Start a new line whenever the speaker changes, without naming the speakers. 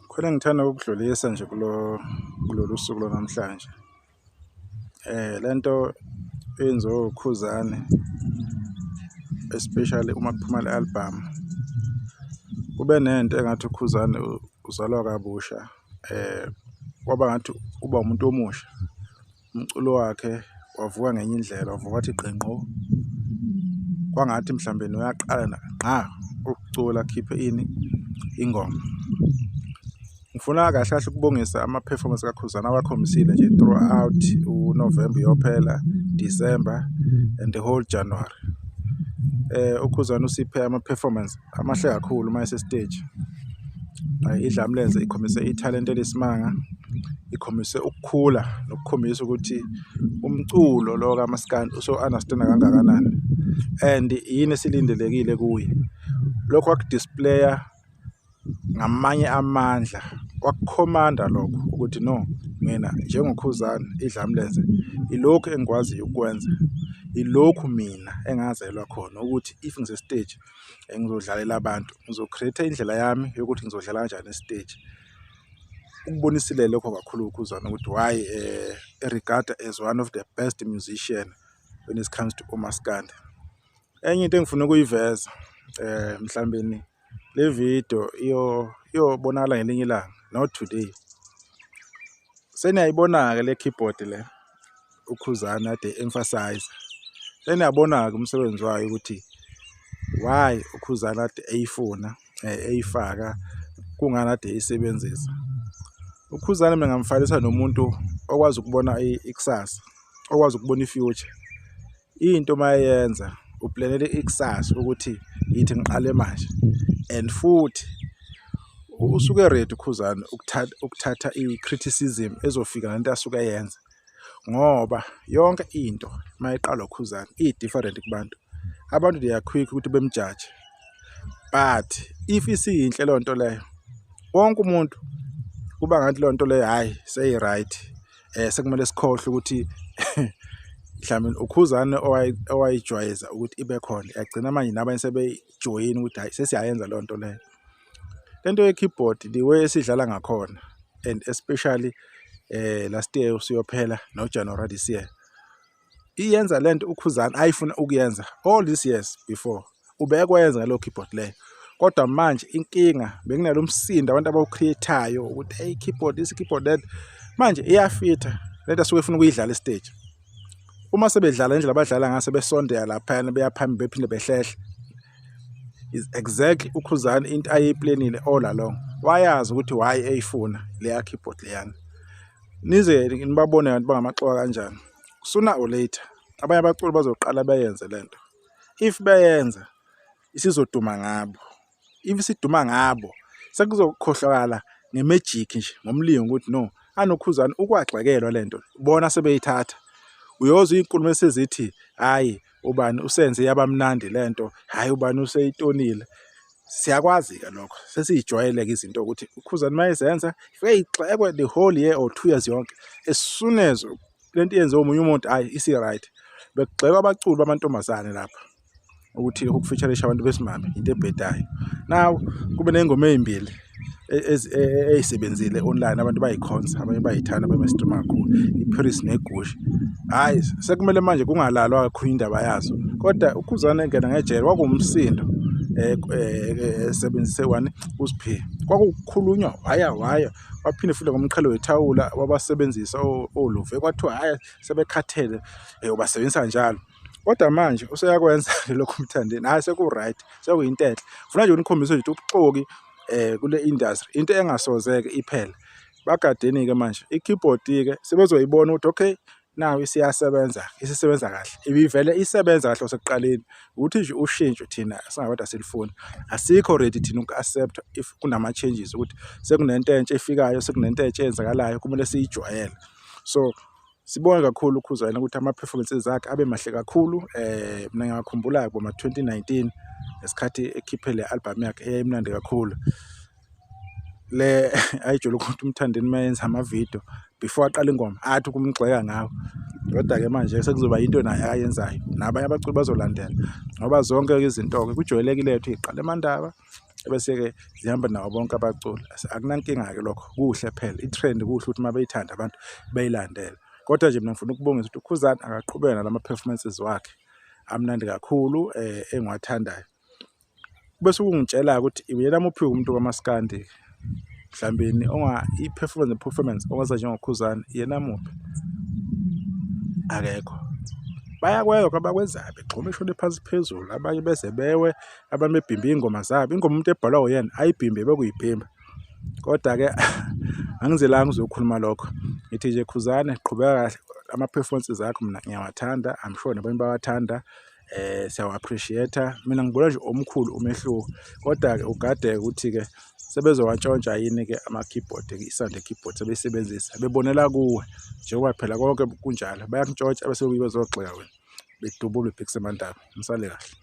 Khona engithanda ukukudlulisa nje kulolu suku lwanamhlanje. Lento eyenziwe uKhuzani, especially uma kuphuma le album, kube nento engathi uKhuzani uzalwa kabusha, kwaba ngathi uba umuntu omusha. Umculo wakhe wavuka ngenye indlela, wavuka wathi gqi ngqo, kwangathi mhlawumbe uyaqala ngqa ukucula akhiphe ini, ingoma. Ngifuna kahle kahle ukubongisa ama-performance kaKhuzani awakhombisile nje throughout uNovember uyophela, December and the whole January. UKhuzani usiphe ama-performance amahle kakhulu uma ese-stage. Idlamlenze ikhombise ithalente eliyisimanga, ikhombise ukukhula nokukhombisa ukuthi umculo lo kamaskandi uso-understand-a kangakanani and yini esilindelekile kuye. Lokhu waku-display-a ngamanye amandla, wakukhomanda lokho ukuthi no, mina njengoKhuzani Idlamlenze ilokhu engikwaziyo ukukwenza, ilokhu mina engazelwa khona ukuthi if ngise-stage ngizodlalela abantu, ngizo-create-a indlela yami yokuthi ngizodlala kanjani esiteji. Ukubonisile lokho kakhulu uKhuzani ukuthi why e-regard-wa as one of the best musician when it comes to umaskandi. Enye into engifuna ukuyiveza, mhlawumbeni le video iyobonakala ngelinye ilanga, not today. Seniyayibona-ke le keyboard le uKhuzani ade emphasize. Seniyabona-ke umsebenzi wayo ukuthi why uKhuzani ade eyifuna, eyifaka, kungani ade eyisebenzisa. UKhuzani mina ngingamfanisa nomuntu okwazi ukubona ikusasa, okwazi ukubona i-future. Into uma eyenza uplanele ikusasa ukuthi yithi ngiqale manje and futhi usuke ready uKhuzani ukuthatha i-criticism ezofika nento asuke eyenza ngoba yonke into mayiqalwa uKhuzani i-different kubantu. Abantu they are quick ukuthi bemjaje, but if isiyinhle leyo nto leyo, wonke umuntu kuba ngathi leyo nto leyo, hhayi, seyi-right, sekumele sikhohlwe ukuthi mhlawumbe uKhuzani owayijwayeza ukuthi ibe khona, yagcina manje nabanye sebeyijoyina ukuthi hhayi, sesiyayenza leyo nto leyo. Le nto ye-keyboard, the way esidlala ngakhona and especially last year usuyophela no-January this year, iyenza lento uKhuzani ayifuna ukuyenza all these years before. Ubekwenza ngaleyo keyboard leyo, kodwa manje inkinga bekunalo msindo abantu abawu-create-ayo ukuthi hey, keyboard this, keyboard that. Manje iyafitha lento asuke efuna ukuyidlala e-stage. Uma sebedlala indlela abadlala ngaso, besondela laphayana, beya phambili, bephinde behlehle, is exactly uKhuzani into ayeyiplanile all along. Wayazi ukuthi why eyifuna leya keyboard leyana. Nize nibabone abantu bangamaxoka kanjani. Sooner or later abanye abaculi bazoqala beyenze lento. If beyenza, isizoduma ngabo. If isiduma ngabo, sekuzokhohlakala nge-magic nje, ngomlingo ukuthi no, anoKhuzani ukwagxekelwa lento bona sebeyithatha. Uyozwa iy'nkulumo esezithi hhayi, ubani usenze yabamnandi lento, hhayi, ubani useyitonile. Siyakwazi-ke lokho, sesiyijwayele-ke izinto ukuthi uKhuzani uma ezenza ifike igxekwe the whole year or 2 years yonke. As soon as lento yenziwe omunye umuntu, hhayi, isi-right. Bekugxekwa abaculi bamantombazane lapha ukuthi ukufeaturisha abantu besimame into ebhedayo. Now kube ney'ngoma ey'mbili ey'sebenzile online, abantu bayikhonza, abanye bayayithanda, abanye bayi-stream-a kakhulu, i-Paris neGucci. Hhayi, sekumele manje kungalalwa kakhulu indaba yazo, kodwa uKhuzani engena ngejele kwakuwumsindo esebenzise wani uSphe. Kwakukhulunywa waya waya, waphinde futhi ngomqhele wethawula wabasebenzisa oluve, kwathiwa hhayi, sebekhathele, ubasebenzisa njalo. Kodwa manje useyakwenza lokhu uMthandeni, hhayi, seku-right, sekuyinto enhle. Ngifuna nje ukunikhombisa nje ukuthi ubuxoki kule industry into engasoze-ke iphele. Bagadeni-ke manje i-keyboard-ke sebezoyibona ukuthi okay, nawu isiyasebenza, isisebenza kahle. Ibivele isebenza kahle kwasekuqaleni, ukuthi nje ushintsho thina singabantu asilifuni. Asikho ready thina uku-accept-a if kunama-changes ukuthi sekunento entsha efikayo, sekunento entsha eyenzakalayo, kumele siyijwayele. So sibonge kakhulu uKhuzani ukuthi ama-performances akhe abe mahle kakhulu. Mina ngiyakhumbula boma-2019 ngesikhathi ekhiphe le album yakhe eyayimnandi kakhulu. Le ayijwayele ukuthi uMthandeni uma yenza amavidiyo, before aqale ingoma athi ukumgxeka ngawo. Kodwa-ke manje sekuzoba into naye ayenzayo, nabanye abaculi bazolandela ngoba zonke izinto-ke kujwayelekile ukuthi yiqala eMandaba. Ebese-ke zihamba nabo bonke abaculi. Akunankinga-ke lokho, kuhle phela i-trend kuhle ukuthi uma beyithanda abantu beyilandele. Kodwa nje mina ngifuna ukubongisa ukuthi uKhuzani akaqhubeke nalama-performances wakhe amnandi kakhulu engiwathandayo. Bese ukungitshela-ke ukuthi uyena muphi umuntu kamaskandi mhlawumbeni i-performance ne-performance ongenza njengoKhuzani yena muphi? Akekho. Bayakwenza abakwenzayo begxuma ishone phansi phezulu, abanye beze bewe, abanye bebhimbe iy'ngoma zabo. Ingoma umuntu ebhalwa uyena ayibhimbe bekuyibhimba. Kodwa-ke angizelanga ukuzokhuluma lokho. Ngithi nje Khuzani qhubeka kahle ama-performances akho mina ngiyawathanda, I'm sure nabanye bayawathanda. Siyawa-appreciate-a. Mina ngibona nje omkhulu umehluko, kodwa-ke ugade ukuthi-ke sebezowantshontsha yini-ke ama-keyboard, i-sound ye-keyboard sebeyisebenzisa bebonela kuwe njengoba phela konke kunjalo, bayakuntshontsha bese bebuye bezogxeka wena, bedubula bebhekise emandaba. Nisale kahle.